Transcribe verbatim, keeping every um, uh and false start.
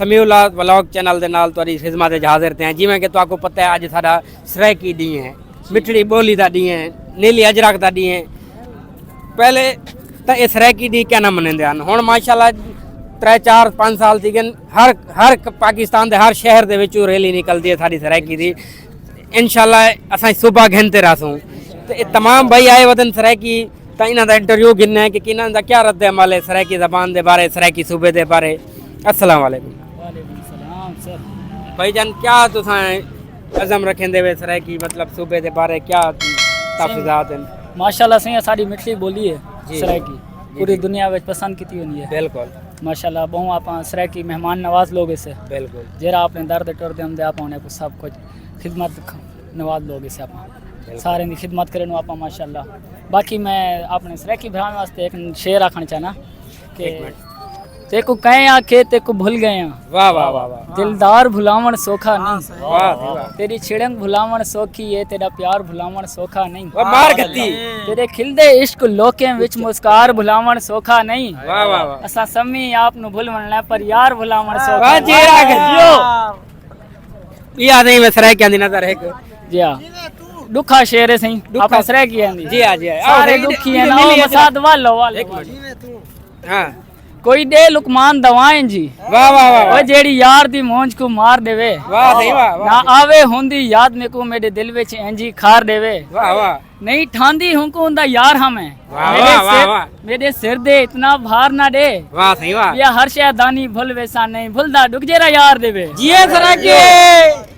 سمیع اللہ ولاگ چینل دے نال تہاݙی خدمت وچ حاضر تھئے ہیں۔ جیویں کہ تہاکوں پتہ ہے، اڄ ساݙا سرائیکی ݙینہہ ہے، مٹھڑی ٻولی دا ݙینہہ ہے، نیلی اجرک دا ݙینہہ ہے۔ پہلے تاں اے سرائیکی ݙینہہ کیا نہ منیندے ہن، ہݨ ماشاءاللہ ترے چار پنج سال تھی ڳئے، ہر ہر پاکستان دے ہر شہر دے وچوں ریلی نکلدی ہے ساݙی سرائیکی دی۔ انشاءاللہ اساں صوبہ گھن تے رہسوں۔ تے اے تمام بھائی آئے ودن سرائیکی، تاں انہاں دا انٹرویو گھننے ہیں کہ انہاں دا کیا رد عمل ہے سرائیکی زبان دے بارے، سرائیکی صوبے دے بارے۔ السلام علیکم۔ وعلیکم السلام سر۔ بھائی جان، کیا تساں عزم رکھیندے وے سرائیکی، مطلب، صوبے دے بارے کیا تحفظات ہیں؟ ماشاءاللہ سائیں، اساݙی مٹھڑی ٻولی ہے جی۔ سرائیکی جی، پوری جی۔ دنیا وچ پسند کیتی ویندی ہے۔ بالکل۔ ماشاءاللہ، ٻہوں آپاں سرائیکی مہمان نواز لوگ ہیسے۔ بالکل۔ جیڑھا اپݨے در تے ٹردے ہوندے، آپاں انہیں کوں سب کچھ خدمت نواز لوگ ہیسے آپاں۔ بالکل۔ سارے دی خدمت کرݨوں آپاں ماشاءاللہ۔ باقی میں اپݨے سرائیکی بھراواں واسطے ایک شعر آکھݨ چاہنا کہ ایک منٹ۔ تیکوں کہیں آکھے تیکوں بھل ڳئے ہاں۔ واہ، واہ، واہ، واہ۔ دلدار بھلاوݨ سوکھا نہیں۔ واہ، واہ، واہ۔ تیݙی چھڑک بھلاوݨ سوکھی ہے، تیݙا پیار بھلاوݨ سوکھا نہیں۔ واہ، مار گھتی۔ تیݙے کھلدے عشق لوکیں وچ مسکار بھلاوݨ سوکھا نہیں۔ واہ، واہ، واہ۔ اساں سمی آپ نوں بھل ونڄݨا ہے، پر یار بھلاوݨ سوکھا واہ، نہیں۔ جیڑھا گھتی۔ ٻیا نہیں، میں سرائیکیاں دی نظر ہے۔ جی ہاں۔ ݙکھا شعر ہے سائیں، ݙکھا۔ اپݨے سرائیکیاں دی۔ جی ہاں، جی ہاں۔ سارے آؤ، ݙکھی ہیں، ملی آؤ، ہے۔ مسات ول لو، ول لو۔ ایک منٹ۔ ہاں۔ کوئی ݙے لقمان دوائیں جی۔ واہ، واہ، واہ، واہ۔ او جیڑھی یار دی مونجھ کوں مار ݙیوے۔ واہ، صحیح، واہ، واہ۔ نہ آوے ہوندی یاد میکوں، میݙے دل وچ اینجھی کھار ݙیوے۔ واہ، واہ۔ نہیں ٹھاندی ہوں کوں اوندا یار ہاں میں۔ واہ، میݙے واہ، واہ، سر، واہ۔ میݙے سر دے اتنا بھار نہ ݙے۔ واہ، صحیح، واہ۔ یا ہر شے دانی بھل ویسا نہیں، بھلدا ݙکھ جیڑھا یار ݙیوے۔ جیے سرائیکی۔